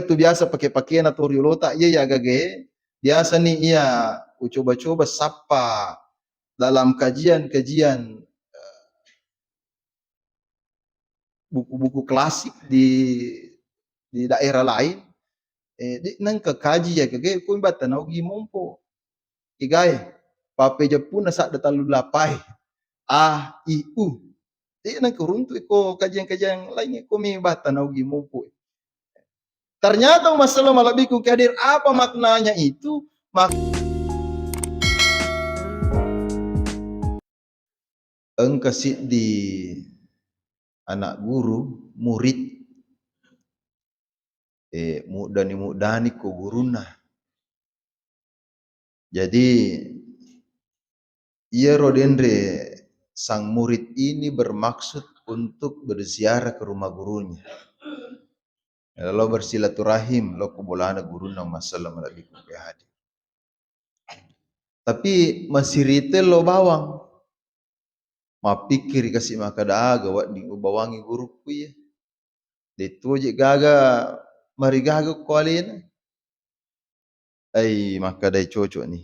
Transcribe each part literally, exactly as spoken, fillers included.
tu biasa pake-pakena to riolota, iya, iya gage, biasa ni iya ucoba-coba sappa dalam kajian-kajian, eh, buku-buku klasik di, di daerah lain, eh, de nengka kaji iya gage, ko batta naugi mompo. Igai, pape Jeppuna sadda tallu lapai. A, I, U. Jadi nengka runtu iko kajian-kajian lain, iko mi batta naugi mompo. Ternyata masalah malabbiku ke hadir, apa maknanya itu? Mak- Engka siddi anak guru, murid, eh, muddani-muddani ko gurunna. Jadi, iyaro denre sang murid ini bermaksud untuk berziarah ke rumah gurunya. Lalu bersilaturahim, lo ko bolana gurunna masalah malabbiku ke hadir. Tapi masirite lo bawang. Mappikkiri kasi makkeda, aga wedding ubawangi gurukku iye. De'to je gaga marigaga ko alena. Ai, makkedai cocok ni.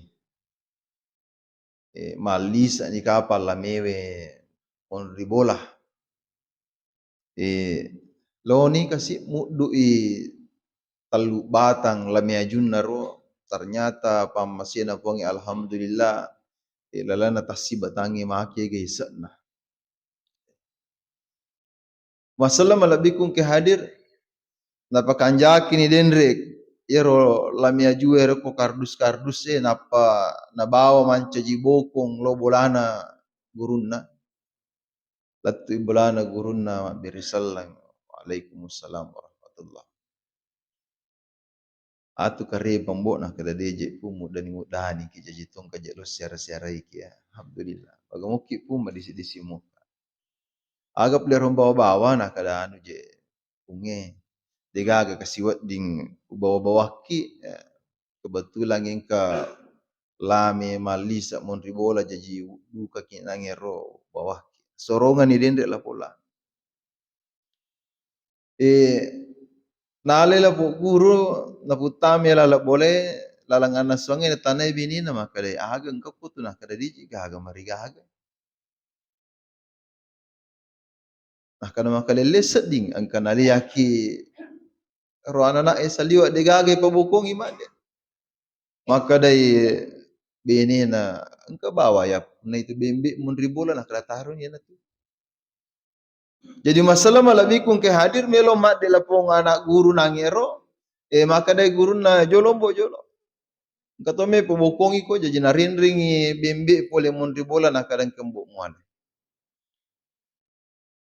Eh, mallisa'ni kapang lamewe monri bola. Eh, loni kasi muddu'i tellu batang lame ajunna ro, ternyata pammasena Puangnge, alhamdulillah, eh, lalenna tassibatangnge makega ise'na. Masalah malebbiku engke hadir, napakanjakini denre iyaro lame ajue ro ko kardus-kardus e, nappa nabawa mancaji bokong lo bolana gurunna. Lettu'i bolana gurunna mabbere selleng, "Waalaikumsalam warahmatullah." Atu kare pambo'na, keda, "Deje Pung, muddani-muddani ki jaji tongka je lo siara-siarai ki ya. Alhamdulillah. Bagamukki Pung, madisi-disi muka." Aga pole ro bawa-bawa, na kada anu je Pungnge. Degaga kasi wedding ubawa-bawakki, ya. Kebetulan engka lame mallisa monri bola, jaji dukaki nangero bawakki. Sorongani denre lapola. Eh, nalai lapo guru, naputtamai laleng bole, laleng annasuangnge, natanai benina, makkeda, "Aga engka ko tu?" Nakkeda, "Deje gaga marigaga." Nakkeda, "Makalelle sedding, engka naliaki ro anana'e saliwa degaga ipabokongi madde." Makkedai benena, "Engka bawa ya, punna itu bembe monri bola." Nakkeda, "Taroni iyana tu." Jadi masalah malebbiku engke hadir, melo madde lapong anak guru nangero, eh, makkedai gurunna, "Jolo, Mbo, jolo. Engka to me pabokongi ko." Jaji narenrengi bembe pole monri bola, nakkeda, "Engka, Mbo, muane."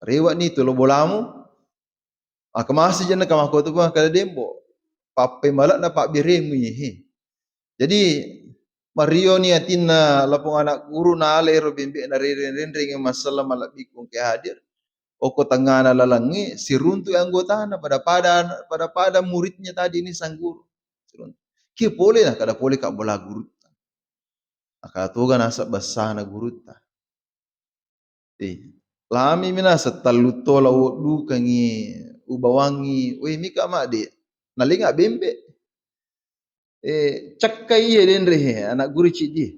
Rewa'ni tu lo bolamu, maka masih jenna ka makkotu, makkeda, "De, Mbo, pappemale'na pabberemu iye." Jadi, marioni atinna lapong anak guru, nalai ro bembe narenreng-renrengi masalah malebbiku engke hadir. Okko tengngana lalengnge, siruntu anggotana, pada-pada, pada-pada muridnya tadi ini sang guru. Siruntu. "Ki pole?" Nakkeda, "Pole ka bola gurutta." Nakkeda, "Toga naseng bessana gurutta?" Eh, lami minasa tallu tola woddukangi, ubawangi, "Weh, mika madde, nalenga bembe." Eh, cekkai iye denre he, anak guru ciddi.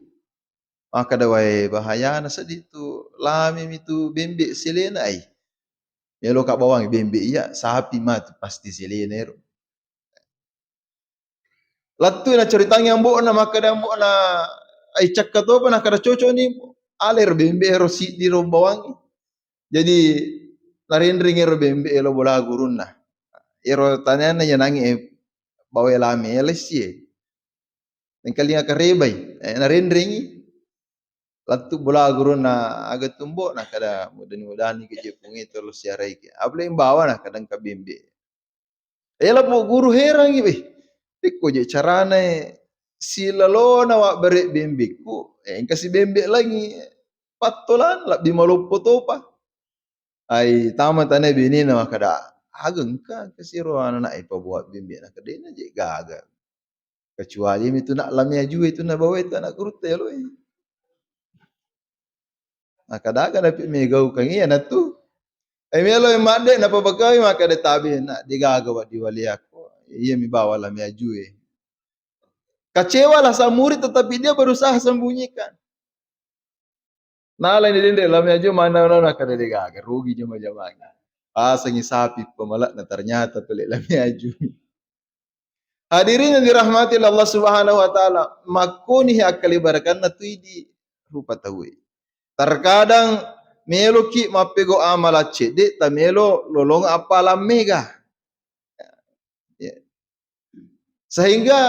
Makkeda, "Wae, bahayana seddi tu, lami mitu bembe selena ai. Melo ka bawangi bembe iya, sapi matu pasti selena ero." Lettu naceritangi ambo'na, makkeda ambo'na, "Ai, cekka topa?" Nakkeda, "Cocok ni, alai ro bembe ero siddi ro bawangi." Jadi narenreng ero bembe elo bola gurunna. Ero tanianna iyanangi, eh, bawa lame lessi e. Engkalinga karebai, eh, narenrengi. Lettu bola gurunna, "Aga tu, Mbo?" Nakkeda, "Muddani-muddani ki je Pungnge tu lo siarai ki." "Apa le bawa?" Nakkeda, "Engka bembe." Eh, lapong guru herangi, "Weh, pekko je carana e silalona wabbere bembekku, eh, engka si bembe langi pattolan, lebbi maloppo topa." Ai, tama tane benena makkeda, "Aga engka, engka siro anana e paboa bembe." Nakkeda, "Dena je gaga. Kecuali mitu nak lame ajue tu nabawa itu anak gurutta yalo e." Nakkeda, "Aga napi megaukangi iyana tu?" Eh, melo e madde napabakawai, makkeda, "Tabe, nak, degaga waddi waleakko. Iya mi bawa lame ajue. Kecewa lah sang murid, tetapi dia berusaha sembunyikan. Nalai ni denre lame aju mana-mana kada degaga, rugi jama-jamanya. Pasangi sapi pemalakna, ternyata pele lame aju. Hadirin yang dirahmati Allah Subhanahu wa Ta'ala, makkoni akkali barakanna tu idi rupa tauwe. Terkadang meloki mappegau amala cedde, tamelo lolong appalang mega. Ya. Sehingga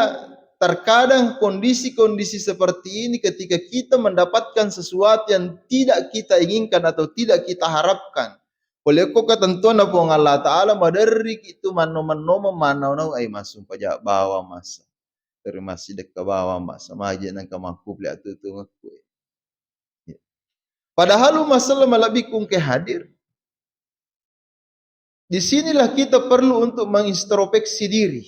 terkadang kondisi-kondisi seperti ini, ketika kita mendapatkan sesuatu yang tidak kita inginkan atau tidak kita harapkan, pole ko ketentuan Puang Allah Ta'ala, maderri ki tu manno-manno, manau-nau, ai massumpajang bawang masa, terima sidekka bawang masa, maje nengka makkuple atu tu ngekku. Ya. Padahal masalah malebbi kungke hadir. Di sinilah kita perlu untuk mengintrospeksi diri.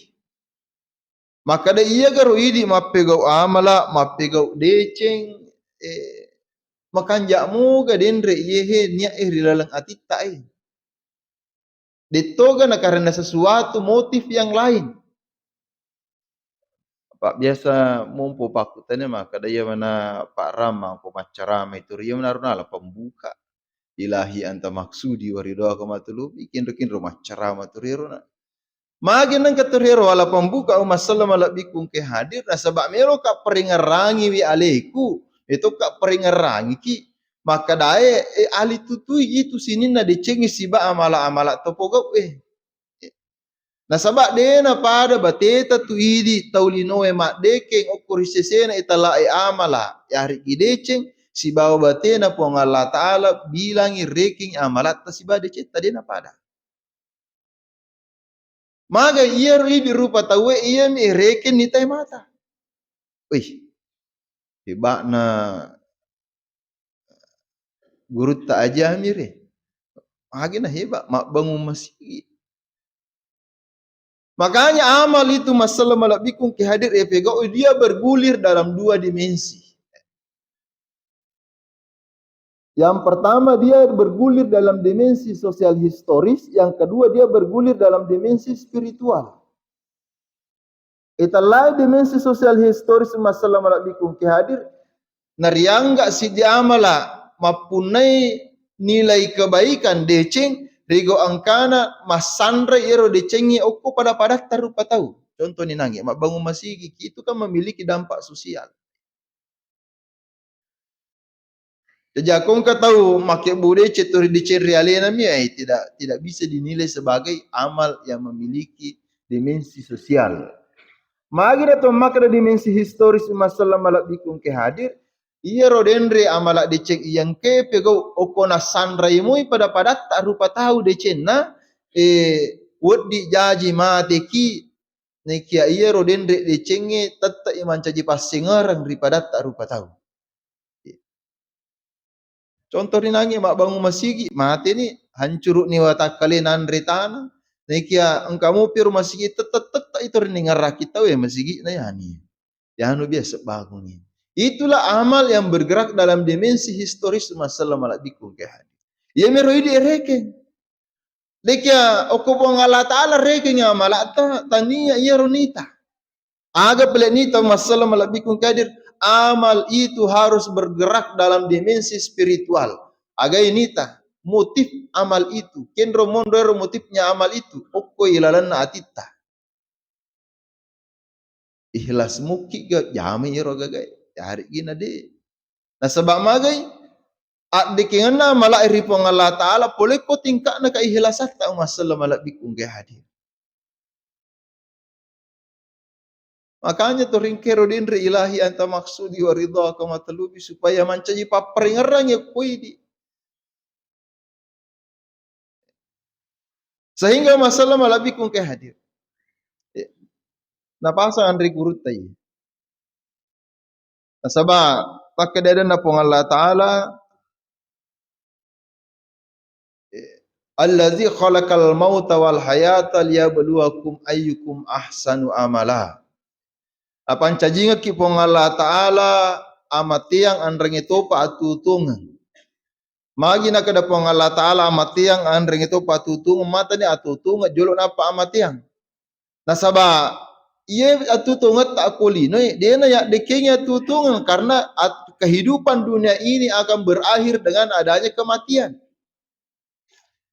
Makkeda, iyagaro idi mappegau amala, mappegau deceng, eh, makanja muga denre iyehe niat e ri laleng atitta e. Dettoga na karena sesuatu motif yang lain. Pak biasa mumpu pakkutane makkeda, iya mana Pak Ramang ko maccarama itu, iya mana arona la pembuka. Ilahi anta maksudi wa ridhaka matlubi, kinro-kinro maccarama tu rero na. Magi nengka tu rero wala pembuka umma sallam malebbi kungke hadir, nasaba melo ka peringerangi wi aleku, itu ka peringerangi ki. Maka dae, eh, ali tutui itu sininna decengi siba amala-amala topogau e. Nasaba dena pada bateta tu idi tau linoe maddekeng okko ri sesena italae amala, yarigi deceng sibawa batena Puang Allah Ta'ala bilangi rekeng amalatta siba decetta, dena pada. Maga iyaro idi rupa tauwe iyami rekeng nitae mata. Wih, heba'na gurutta Aji Amir e. Magi na heba, mabbangun masigi. Makanya amal itu masalah malebbi kungke hadir e pegau, dia bergulir dalam dua dimensi. Yang pertama, dia bergulir dalam dimensi sosial historis, yang kedua, dia bergulir dalam dimensi spiritual. Itellai dimensi sosial historis masalah malebbi kungke hadir, nariangga siddi amala mappunnai nilai kebaikan deceng, rigo engkana massanrai ero decengnge okko pada-padatta rupa tau. Contoh ni nange, mabbangun masigi, itu kan memiliki dampak sosial. Jaji, akko engka tau makkebbu deceng tu ri deceng ri alena mi, eh, tidak, tidak bisa dinilai sebagai amal yang memiliki dimensi sosial. Magi na to makkeda dimensi historis masalah malebbi kungke hadir, iyaro denre amala deceng iyangke pegau okko nassanrai moi pada-padatta rupa tau decenna, eh, weddi jaji mateki, Naikia iyaro denre decengnge tette'i mancaji passingereng ri padatta rupa tau. Contoh ri nange mabbangung masigi, mateni, hancuru'ni watakkalena anre tana. Naikia engka mopi ro masigi tette-, tette'i to ri ningerraki tau e masigina yani. Yanu biasa bangungi. Itulah amal yang bergerak dalam dimensi historis masalah malebbi kungke hadir. Iyamiro idi erekeng. Dekia okko Puang Allah Ta'ala rekeng amalatta, tania iyaro nita. Aga pale nita masalah malebbi kungke hadir, amal itu harus bergerak dalam dimensi spiritual. Agai nita, motif amal itu. Kenro monro ero motifnya amal itu, okko ilalenna atitta. Ikhlas mukki ga jamai ero gagae. Yarigi na de. Nasaba magai addekengenna amala ri Puang Allah Ta'ala, pole ko tingka'na kaikhlasanta, umma sallam malebbi kungke hadir. Makanya to ringkero denre ilahi anta maksudi wa ridhaka matlubi supaya mancaji papparingerrangi ko idi. Sehingga masalah malebbi kungke hadir. Eh, napasang anre gurutta iya. Nasaba pakkedadanna Puang Allah Ta'ala, eh, "Allazi khalaqal mauta wal hayata liyabluwakum ayyukum ahsanu amala." Apancajingekki Puang Allah Ta'ala amateang anrengnge topa atuo-tuongeng. Magi nakkeda Puang Allah Ta'ala amateang anrengnge topa atuo-tuongeng, matani atuo-tuongeng jolo nappa amateang. Nasaba iye atuo-tuongetta ko linoe, de'na yaddekengi atuo-tuongeng, karena at-, kehidupan dunia ini akan berakhir dengan adanya kematian.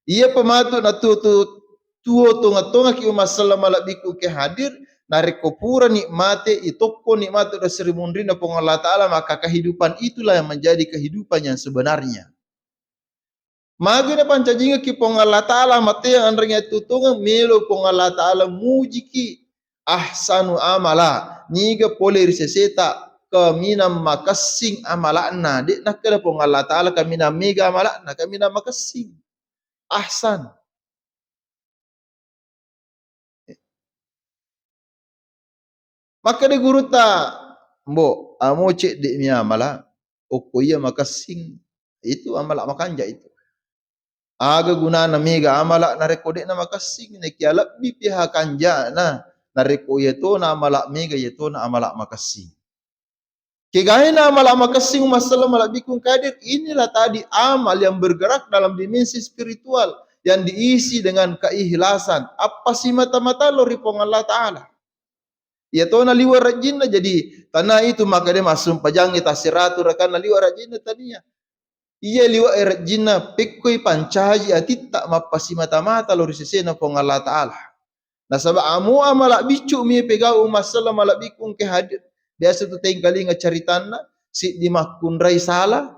Iya pematu natuo-tuo, tuo-tuongeng-tuongekki umma selleng malebbiku ke hadir, narekko purani mate, itokko nikmatu ri munrinna Puang Allah Ta'ala, maka kehidupan itulah yang menjadi kehidupan yang sebenarnya. Magi napancajingekki Puang Allah Ta'ala, mate yang anrengnge atuo-tuongeng, melo Puang Allah Ta'ala mujiki, ahsanu amala, niga pole ri seseta, kaminang makessing amala'na. De' nakkeda Puang Allah Ta'ala kaminang mega amala'na, kaminang makessing. Ahsan. Makkeda gurutta, "Mbo, amo cedde'mi amala, okko iya makessing." Itu amala makanja itu. Aga gunana mega amala narekko de'na makessing, nakia lebbi piha kanjana, narekko iya tona amala mega, iya tona amala makessing. Kegaena amala makessing umma selleng malebbiku ke hadir, inilah tadi amal yang bergerak dalam dimensi spiritual yang diisi dengan keikhlasan. Appasimata-mata lao ri Puang Allah Ta'ala. Iya tona liwa' rajinna, jadi tana itu makkeda massumpajangngi tassiratu rakanna liwa' rajinna, tania. Iya liwa' e rajinna, pekkoi pancaji atitta mappasimata-mata lao ri sesena Puang Allah Ta'ala. Nasaba amo amala biccu mi pegau umma selleng malebbiku ke hadir. Biasa tu tengkalinga caritanna, siddi makkunrai sala,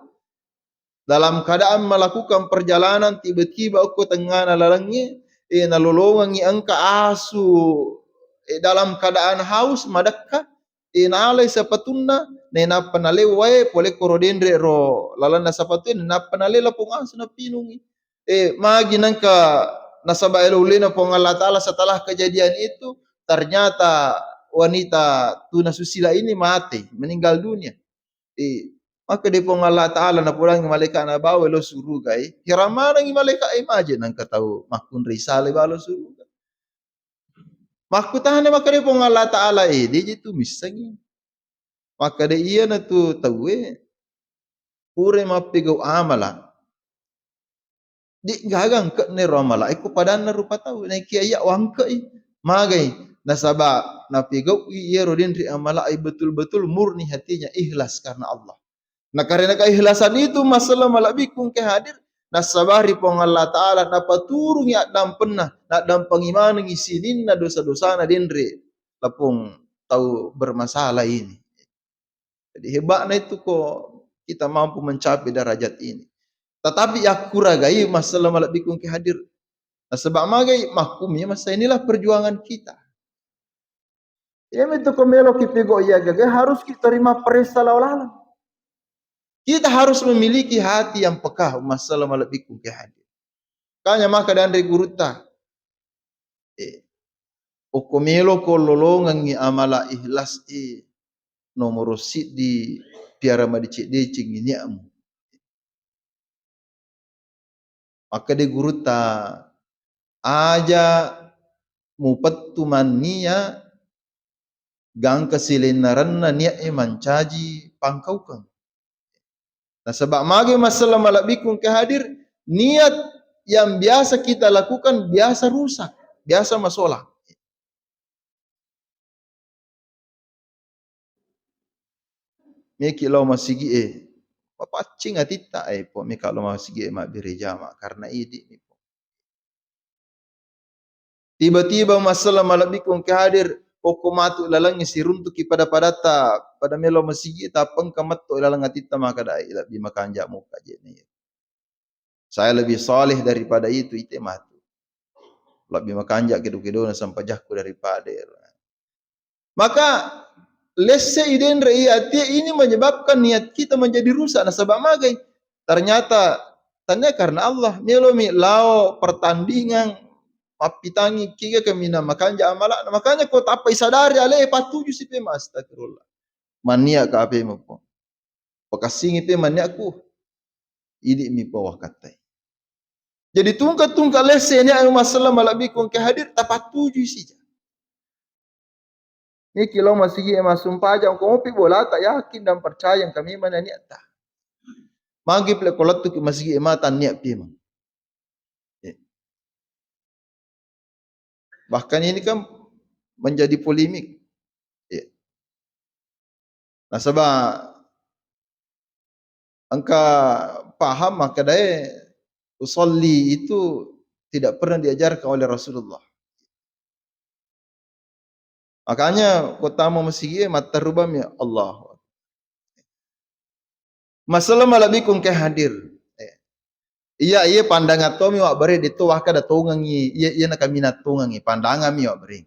dalam keadaan melakukan perjalanan, tiba-tiba okko tengngana lalengnge, eh, nalolongengngi engka asu, eh, dalam keadaan haus, madekka, eh, nalai sapatunna, nainappa nalai wae, pole koro denre ro lalenna sapatu, nainappa nalai lapong asu napinungi. Eh, magi nengka nasaba elo ulena Puang Allah Ta'ala setelah kejadian itu, ternyata wanita tuna susila ini mate, meninggal dunia. Eh, makkeda Puang Allah Ta'ala napodangngi malaika'na bawa lo suruga, eh. Heran manengngi malaika, eh, maje nengka tau makkunrai sala balo suruga. Makkutana makkeda Puang Allah Ta'ala, eh, de' je tu missengngi. Makkeda iyanatu tauwe pura mappegau amala. De' gaga engke'na ero amala e ko padanna rupa tau. Naekia iya wangke'i. Magai? Nasaba napegau'i iyaro denre amala e betul-betul murni hatinya, ikhlas karena Allah. Nah, karena keikhlasan itu, umma selleng malebbiku ke hadir, nassabari Puang Allah Ta'ala, napaturungi addampenna, naddampengi manengngi sininna dosa-dosana denre lapong tau bermasalah ini. Jadi, hebatnya itu kok kita mampu mencapai derajat ini. Tetapi yakkuragai umma selleng malebbiku ke hadir. Nasaba magai? Makkumi masa inilah perjuangan kita. Iya mitu ko meloki pegau iya gaga, harus kita terima peresa lao laleng. Kita harus memiliki hati yang peka, umma selleng malebbiku ke hadir. Kanya maka danre gurutta, eh, okko meloko lolongengngi amala ikhlas e, nomoro siddi piara madeceng-decengngi niatmu. Makkeda gurutta, aja mupettu mannia gangka silennarenna niat e mancaji pangkaukeng. Nasaba magi umma selleng malebbiku ke hadir, niat yang biasa kita lakukan biasa rusak, biasa masolang. Meki lao masigi'e, mapaccing atitta, eh, po, meka lao masigi'e mabbere jama karena idi mi, po. Tiba-tiba umma selleng malebbiku ke hadir, okko matu lalengnge siruntuki pada-padatta, pada melo masigi'e, tappa engka metto laleng atitta makkeda, eh, lebbi makanja muka je ni. Saya lebih saleh daripada itu, ite matu. Lebbi makanja kedo-kedona sempajakku daripada ero. Maka lesse i denre iya atie, ini menyebabkan niat kita menjadi rusak. Nasaba magai? Ternyata tania karena Allah. Melomi lao pertandingan, mappitangi kiga kaminang makanja amala'na. Makanya ko tappa isadari ale, patuju si pe, astagfirullah. Mannia ka ape mappo. Pakassingi pe manniakku. Idi mi pawakattai. Jadi tungka-tungka lesse niat umma selleng malebbiku ke hadir, tapatujui sija. Niki lao masigi e massumpajang, ko mopi bolata yakin dan percaya engka memang niatta. Magi pale ko lettuki masigi e mata niat memang. Eh. Bahkan ini kan menjadi polemik. Iya. Nasaba engka paham makkedae usolli itu tidak pernah diajarkan oleh Rasulullah. Makanya ko tama masigi e, matterru bammi, Allahu Akbar. Masalama malebbiku engka hadir. Eh. Iya, iya pandangan tommi wabbere, de to wakkeda tongengngi, iya, iya nakaminang tongengngi, pandangammi wabbere.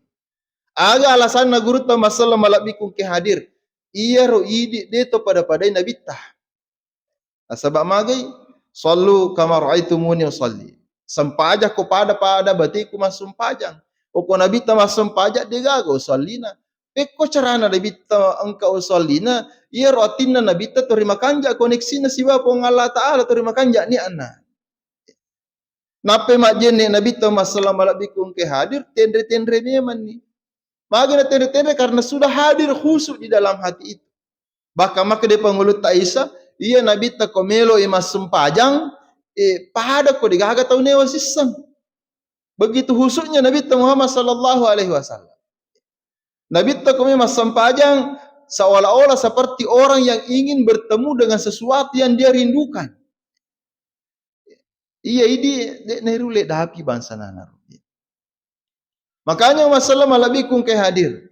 Aga alasanna gurutta masalama malebbiku engka hadir? Iyaro idi de to pada-padai nabitta. Nasaba magai, "Shallu kama ra'aitumuni usalli." Sempajang ko pada-pada bateku massumpajang. Okko nabitta massumpajang, degaga usallina. Pekko carana nabitta engka usallina, iyaro atinna nabitta tori makanja koneksina sibawa Puang Allah Ta'ala, tori makanja niatna. Nappai majjenne nabitta masalama malebbiku engka hadir, tenre-tenre memanni. Magi natenre-tenre? Karena sudah hadir khusyuk di dalam hati itu. Bahkan makkeda pangulutta Isa, iya nabitta ko melo i massumpajang, eh, pada ko degaga tau newa sisseng. Begitu khusyuknya Nabitta Muhammad sallallahu alaihi wasallam. Nabitta ko melo massumpajang seolah-olah seperti orang yang ingin bertemu dengan sesuatu yang dia rindukan. Iya, idi de nairulle dapi bangsa nana. Makanya masalama malebbiku engka hadir.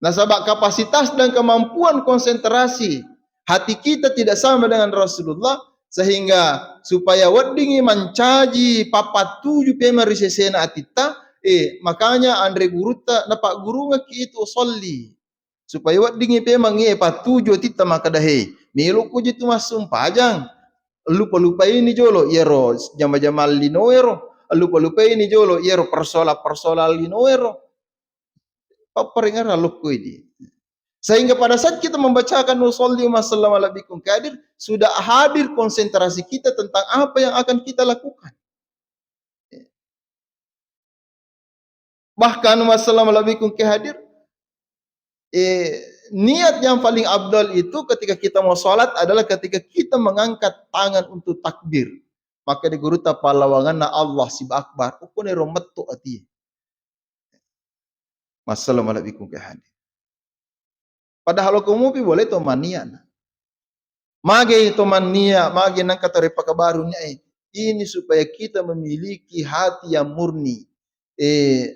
Nasaba kapasitas dan kemampuan konsentrasi hati kita tidak sama dengan Rasulullah, sehingga supaya weddingngi mancaji pappattuju pemeng ri sesena atitta, eh, makanya anre gurutta napaggurungekki itu usolli. Supaya weddingngi pemeng, eh, pattuju atitta makkeda, "He, melo kuji tu massumpajang." Lupa-lupaini jolo iyaro jama-jamang linoero, lupa-lupaini jolo iyaro persoalan-persoalan linoero. Papparengngerang lokko idi. Sehingga pada saat kita membacakan usolli wa sallam ala nabikum hadir, sudah hadir konsentrasi kita tentang apa yang akan kita lakukan. Bahkan wa sallam ala nabikum hadir, eh, niat yang paling afdal itu ketika kita mau sholat adalah ketika kita mengangkat tangan untuk takbir. Maka di gurutta pallawanganna Allah siba akbar, ukkune ro metto ati. Masalama malebbiku engka hadir. Padahal ko mupi boleh to mannia na. Mage to mannia, mage nengka to ripakabaru nia e. Ini supaya kita memiliki hati yang murni. Eh,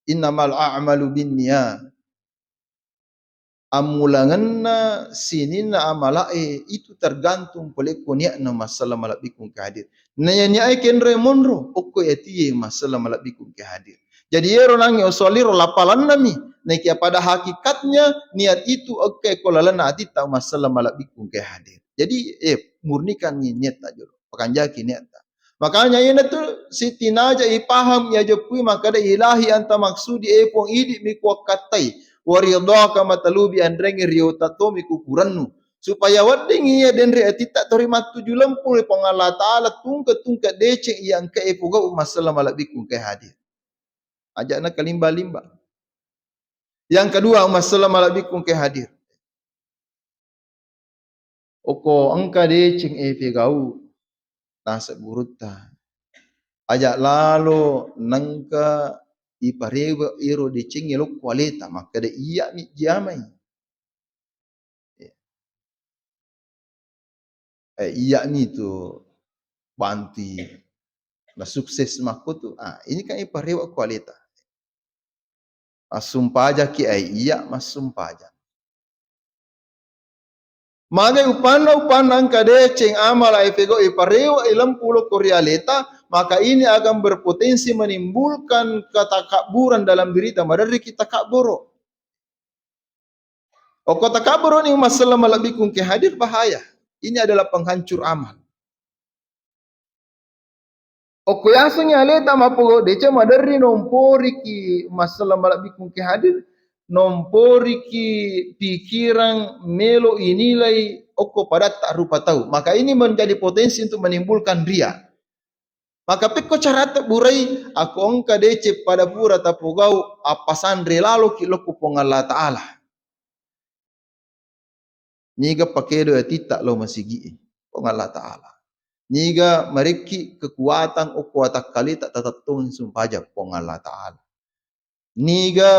innamal a'malu binniyat. Ammulangenna sininna amala'e itu tergantung pole ko niatna masalama malebbiku engka hadir. Naiya niae kenre monro, okko atie masalama malebbiku engka hadir. Jadi iyaro nangnge usolli ro lapalannami, naikia pada hakikatnya niat itu okko ko lalenna atitta masalama malebbiku engka hadir. Jadi, eh, murnikan ni niatta jolo, pakanjaki niatta. Makanya iyanatu sitinaja ipaham, iyajeppui makkeda, "Ilahi anta maksudi, e Puang, idi'mi kuwakkattai, wa ridhaka matlubi, anrengnge riotta tommi kukurannu." Supaya wedding iya denre atitta tori mattuju lempu ri Puang Allah Ta'ala, tungke-tungke deceng iya engka e pogau masalama malebbiku engka hadir. Aja'na kalimba-limba. Yang kedua, masalama malebbiku engka hadir. Okko engka deceng e pegau, naseng gurutta. Aja lalo nengka iparewe ero decengnge lokko aleta, makkeda, "Iyami jiamai." Eh, iyami tu bantui na sukses makko tu. Ah, ini kan iparewe ko aleta. Massumpajaki ai iya massumpajang. Magai upanna, upanna engka deceng amala ipegau iparewa ilempu lokko ri aleta, maka ini akan berpotensi menimbulkan ketakabburan dalam dirita, maderri kita kabboro. Okko takabboro ni masalama malebbiku engka hadir, bahaya. Ini adalah penghancur amal. Okko yasengngi aleta mappogau deceng, maderri nomporiki masalama malebbiku engka hadir, nomporiki pikirang melo inilai okko padatta rupa tau. Maka ini menjadi potensi untuk menimbulkan ria. Maka pekko carata burai, akko engka deceng pada pura tapogau, appasanre laloki lokko Puang Allah Ta'ala. Niga pakedo atitta lao masigi'e, Puang Allah Ta'ala. Niga marekki kekuatan okko watakkaleta tatettong sumpajang, Puang Allah Ta'ala. niga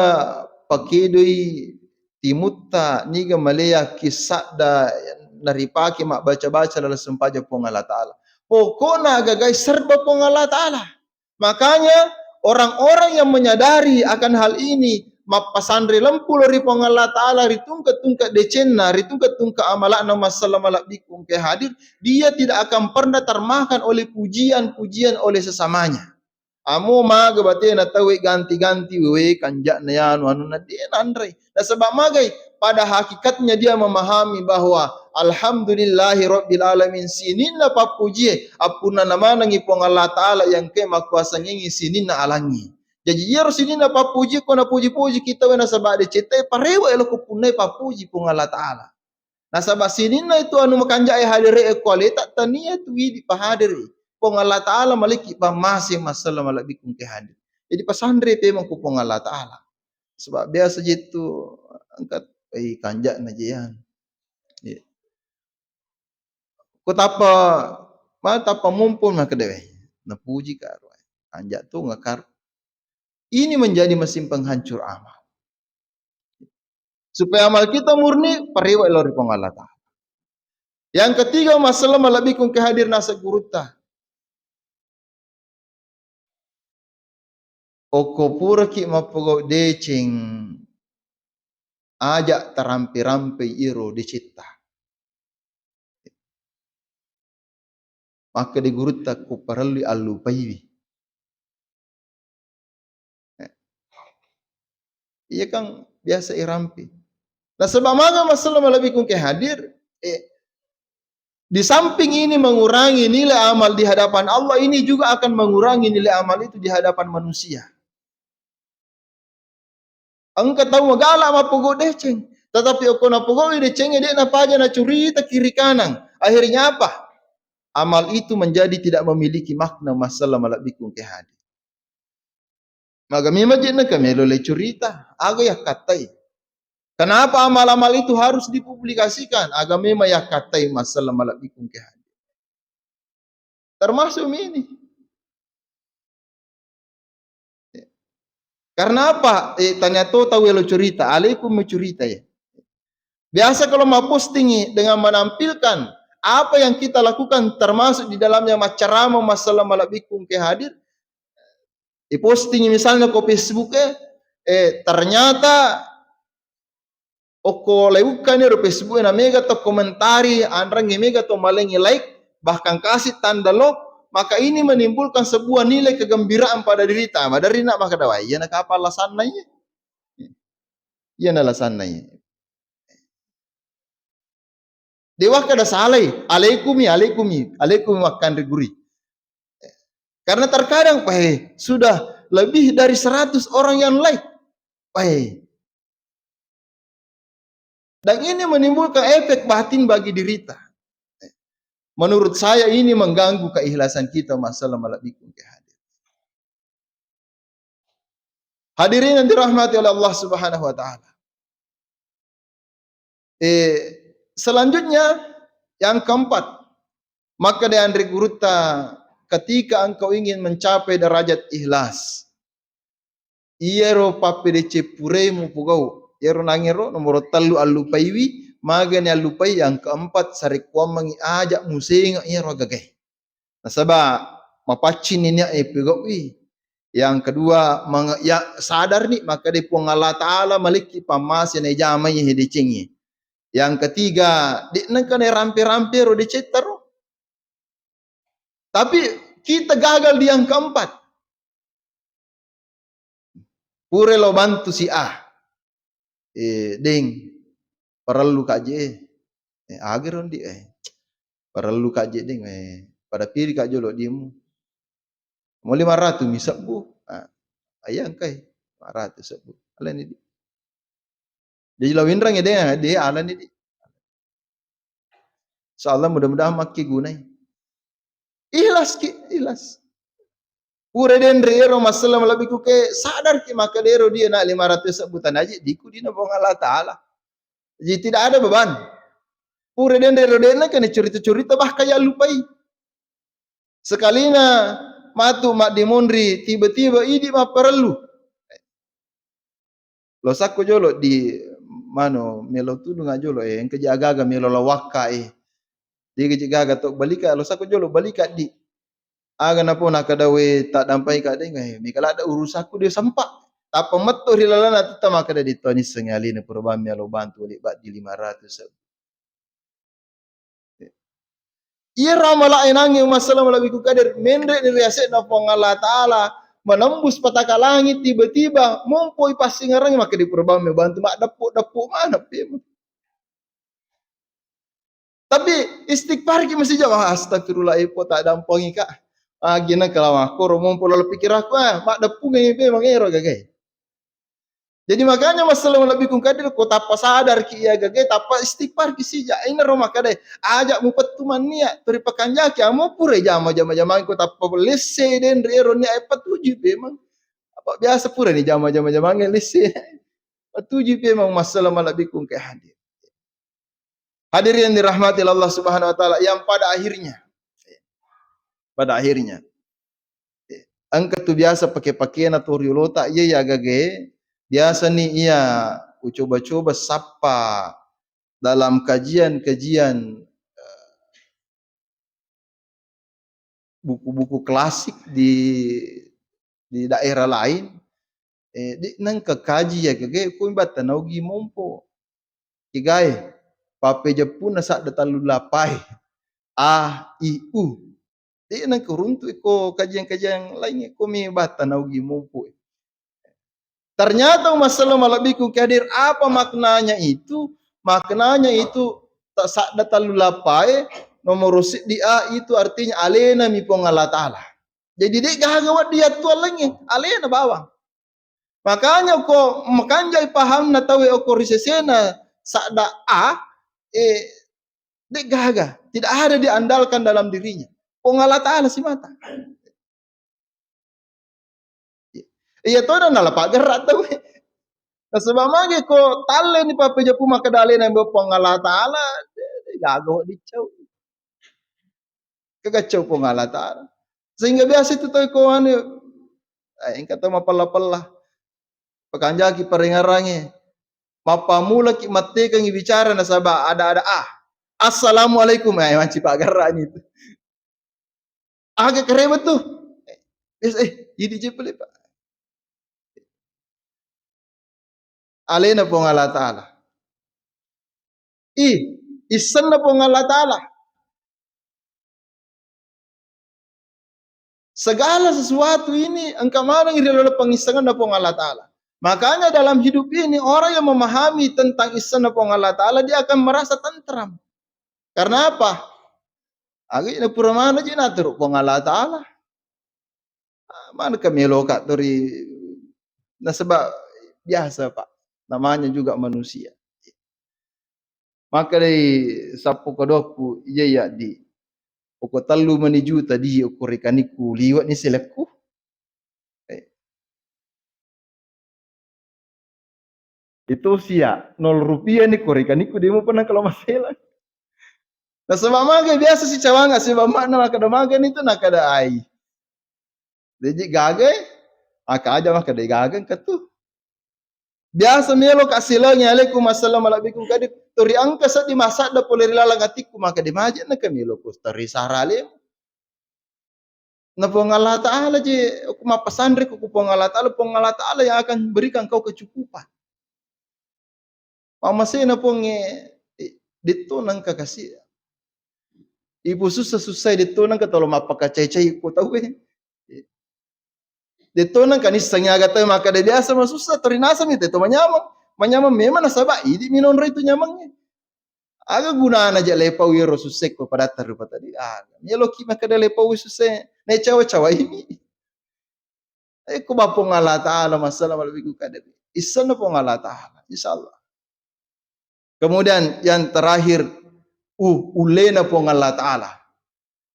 pakedoi timutta, niga malea kissadda naripake mabbaca-baca laleng sempajang Puang Allah Ta'ala. Pokokna agagai serba Puang Allah Ta'ala. Makanya orang-orang yang menyadari akan hal ini, mappasanre lempu lao ri Puang Allah Ta'ala, ri tungke-tungke decenna, ri tungke-tungke amalakna, massala malebbiku engkae hadir, dia tidak akan pernah termakan oleh pujian-pujian oleh sesamanya. Amo maga batena tauwe ganti-ganti, wewe, kanja'na yanu, anunna, de nanrei. Nasaba magai? Pada hakikatnya dia memahami bahwa alhamdulillahi rabbil alamin, sininna pappujie, appunnana manengngi Puang Allah Ta'ala yang engkae makkuasangengngi sininna alangngi. Jaji iyaro sininna pappuji ko napuji-puji kita we nasaba decette, parewa elo ko punnai pappuji Puang Allah Ta'ala. Nasaba sininna itu anu makanja'e hadere ko aleta, tania tu idi pahadere. Puang Allah Ta'ala maliki pammase massala malebbiku engkae hadir. Jadi pasanre pemeng ku Puang Allah Ta'ala. Sebab biasa jettu engka, eh, kanja'na je yan. Iya. Ko tappa, ma tappa mumpung makkeda we. Napuji karo. Kanja tu ngakar. Ini menjadi mesin penghancur amal. Supaya amal kita murni, parewa lao ri Puang Allah Ta'ala. Yang ketiga, massala malebbiku engkae hadir naseng gurutta. Okko puraki mappogau deceng, aja tarampe-rampei iro decetta. Makkeda gurutta, ko parellui allupaiwi. Eh. Iya kan biasa irampe. Nasaba maga massala malebbiku engkae hadir, eh, di samping ini mengurangi nilai amal di hadapan Allah, ini juga akan mengurangi nilai amal itu di hadapan manusia. Engka tau magala mappogau deceng, tetapi okko napogau'i decengnge, de napaja nacurita kiri kanan. Akhirnya apa? Amal itu menjadi tidak memiliki makna massala malebbiku engkae hadir. Maga memang je nengka melo le curita, aga yakkattai. Kenapa amal-amal itu harus dipublikasikan? Aga memang yakkattai massala malebbiku engkae hadir. Termasuk mi ini. Karena apa? Eh, tania to tau elo curita, alaikum curita ya. Biasa kalau mau posting dengan menampilkan apa yang kita lakukan, termasuk di dalamnya macarama massala malebbiku engkae hadir, iposting misalnya ko Facebook, eh, eh, ternyata okko leukkani ro Facebook, na mega to komentari, anrangnge mega to malengngi like, bahkan kasih tanda love, maka ini menimbulkan sebuah nilai kegembiraan pada dirita. Maderri na makkeda, "Wah, iyana kapang alasanna iya." Iyana alasanna iya. De wakkeda salai, alaikumi, alaikumi, alaikumi makkanre guri. Karena terkadang, wah, sudah lebih dari seratus orang yang like. Wah. Dan ini menimbulkan efek batin bagi dirita. Menurut saya ini mengganggu keikhlasan kita massala malebbiku engkae hadir. Hadirin yang dirahmati oleh Allah Subhanahu wa Ta'ala. Eh, selanjutnya, yang keempat, makkeda anre gurutta, ketika engkau ingin mencapai derajat ikhlas, iyaro pappedeceng purae mupogau, iyaro nangero nomoro tellu allupaiwi, magani allupai, yang keempat sarekkuammengngi aja musenga iyaro agagae. Nasaba mapaccinni niat e pegau'i. Yang kedua, mange-, ya, sadarni makkeda Puang Allah Ta'ala malikki pammase naijamai he decengnge. Yang ketiga, de nengka narampe-rampe ro decetta ro. Tapi kita gagal di yang keempat. Pura lo bantu si A. Eh, deng, parellu ka je, eh. Eh, agero ndi, eh. Parellu ka je, deng, eh. Pada piri ka jolo dimu. Mau lima ratus mi sebbu. Ah, ayang kai. Lima ratus sebbu. Alani di. Jadi lawinrang ya, deng, de alani di. Insyaallah, mudah-mudahan makkegunai. Ikhlas ki, ikhlas. Pura denre ero massala malebbiku ke, sadar ki makkeda ero dia na lima ratus sebbu tanaji diku dina Puang Allah Ta'ala. Jadi tidak ada beban. Pura denre ero dena kena curita-curita bahkan ya lupai. Sekalina matu maddimonri tiba-tiba idi mapparellu. Lo sakko jolo di mano melo tudunga jolo, eh, engka ji aga-aga melo lawakka, eh. Dega ji gaga to balika, lo sakko jolo balika di. Aga napo nakkeda we taddampai ka deng, eh, mega ladde urusakku de sempa. Tappa metto ri lalana tutta makkeda di to nisseng alena pura bammi alo bantu le baddi lima ratus. Iyaro amala enangnge umma selleng malebbiku kadir, menre' ni ri ase'na Puang Allah Ta'ala, menembus petaka langit, tiba-tiba mompoi passingerangnge, makkeda pura bammi bantu, maddeppo-deppo maneng pemeng. Tapi istighfar ki masijama, "Astagfirullah, epo taddampengi ka." Agina kalawa koro mompo lalo pikirakku, ah, maddeppungengi pemeng ero gagai. Jadi makanya masalah malebbiku kadir, ko tappa sadar ki iya gagai, tappa istighfar ki sija. Inaro makkeda, aja mupettu mannia, tori pakanjaki amo pura jama-jama-jamang ko tappa lesse denre ero ni ai patuju pemeng. Apa biasa pura ni jama-jama-jamang lesse. Patuju pemeng masalah malebbiku ke hadir. Hadirin yang dirahmati Allah Subhanahu wa Ta'ala, yang pada akhirnya, pada akhirnya, engka tu biasa pake-pakena to riolota, iya, iya gage, biasa ni iya ucoba-coba sappa dalam kajian-kajian, eh, buku-buku klasik di, di daerah lain, eh, de' nengka kaji iya gage, ko batta naugi mompo. Kegae, pappejeppunna sadda tallu lappae. A, I, U. De' nengka runtu' ko kajian-kajian laingnge, ko mi batta naugi mompo. Ternyata umma selleng malebbiku kadir, apa maknanya itu? Maknanya itu ta-, sadda tallu lappae, nomoro siddi A itu artinya alena mi Puang Allah Ta'ala. Jadi de' gaga wedding yattuallengnge, alena bawang. Makanya ko makanjai pahamna tauwe okko ri sesena sadda A, eh, de' gaga, tidak ada diandalkan dalam dirinya. Puang Allah Ta'ala simata. Iya tona nala paggerra tau. Nasaba mage ko talle ni pappejeppu makkeda alena mbe Puang Allah Ta'ala, gaga wedding cau. Kagaccau Puang Allah Ta'ala. Sehingga biasa itu tau ko anu, eh, engka tau mapella-pella. Pakanjaki parengarangnge. Mappammulaki mattekengngi bicara nasaba ada-ada, ah. Assalamualaikum. Eh, manci paggerrani itu. Aga kareba tu. Eh, eh, idi je pale, Pak. Alena Puang Allah Ta'ala. I, issenna Puang Allah Ta'ala. Segala sesuatu ini engka maneng ri laleng pangissengenna Puang Allah Ta'ala. Makanya dalam hidup ini orang yang memahami tentang issenna Puang Allah Ta'ala, dia akan merasa tentram. Karena apa? Agi na pura maneng ji naturu Puang Allah Ta'ala. Ah, maneng ka meloka tori, nasaba biasa, Pak. Namanya juga manusia. Maka dei sappo kedokku, iya, iya, di. Okko tellu mani juta di okko rekanikku liwat ni selekku. Eh. Itu sia, nol rupiah ni ko rekanikku, demo pernah kalau masalah. Nasaba mage biasa si cawanga, si bammakna makkeda magani tu, nakkeda ai. Deji gaga, maka aja makkeda gaga engka tu. Biasa melo ka silaongi, alaikum assalam, malebbiku kadi, tori engka seddi masadda pole ri laleng atikku, maka de maje na ka melo ko teri sarale. Na Puang Allah Ta'ala je, ku mappasanre ku Puang Allah Ta'ala, Puang Allah Ta'ala yang akan berikan kau kecukupan. Mammasena Puangnge, eh, detto nengka kasi. Ibu susah-susah detto nengka tolo mappakacai-cai ko tauwe. Detto nengka nissengi aga tau makkeda biasa masussa, tori nasami te to manyameng. Manyameng memang nasaba idi minonro itu nyamengnge. Aga gunana ja lepau iyaro susse ko padatta rupa tadi. Ah, meloki makkeda lepau susse, ne cawa-cawa ini. Eh, ko ba Puang Allah Ta'ala masalah malebbiku kade. Issenna Puang Allah Ta'ala, insyaallah. Kemudian yang terakhir, uh, ullena Puang Allah Ta'ala.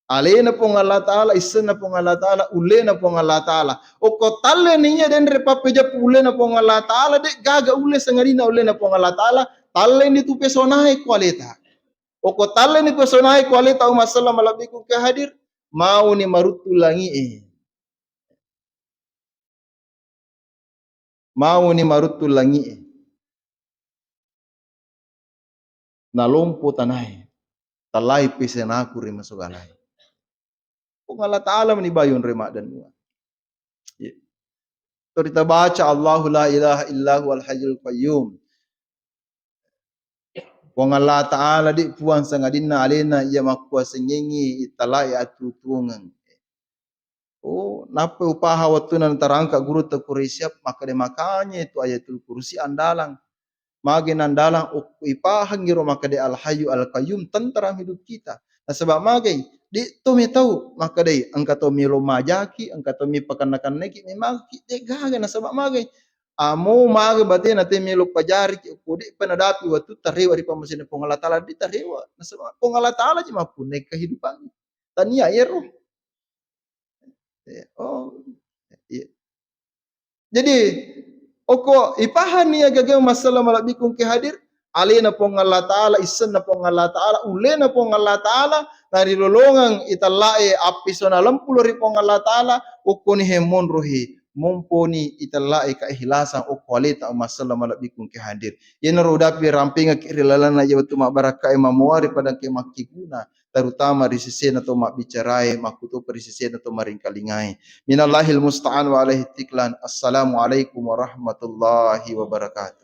Alena Puang Allah Ta'ala, issenna Puang Allah Ta'ala, ullena Puang Allah Ta'ala. Okko talle ni iya denre pappejeppu ullena Puang Allah Ta'ala, de gaga ulle sangadinna ullena Puang Allah Ta'ala, talle ni tu pesonae ko aleta. Okko talle ni pesonae ko aleta, umma selleng malebbiku ke hadir, mau ni maruttu langi e. Mauni maruttu langi'e. Nalompo tanae. Tallai pesenaku ri masogalae. Puang Allah Ta'ala mani bayung ri maddennua. Iya. Tori tabaca Allahu la ilaha illa huwal hayyul qayyum. Puang Allah Ta'ala di puang sangadinna alena iya makkuasengengi italai atutuongeng. Oh, nappa upaha wettunna natarangka gurutta Quraisyah, makkeda makanya itu Ayatul Kursi andalang. Mage nandalang, ok-, ipahangi ro makkeda Al Hayyu Al Qayyum, tenteram hidup kita. Nasaba magai, de to metau makkedai engka to melo majaki, engka to mi pakanna-kannaki, memang ki de gaga nasaba magai. Amo mage batena te melo pajariki, ko de pa nadapi wettu tarewa ri pammasena Puang Allah Ta'ala, de tarewa. Nasaba Puang Allah Ta'ala je mappunnai kehidupan. Tania ero. Eh, oh, iya. Jadi, okko ipahani agaga masalah malabbiku engke hadir, alena Puang Allah Ta'ala, issenna Puang Allah Ta'ala, ulena Puang Allah Ta'ala, narilolongeng itallae appisona lempulo ri Puang Allah Ta'ala, okkoni he monrohi, momponi itallae keikhlasan okko aleta masalah malabbiku engke hadir. Yenaro udapi rampengaki ri lalenna iya wettu mabbarakkae mamuare pada engke makkiguna. Terutama ri sesena to mabbicarae, makkutopa ri sesena to maringkalingae. Minallahil musta'an wa alaihi tiklan. Assalamualaikum warahmatullahi wabarakatuh.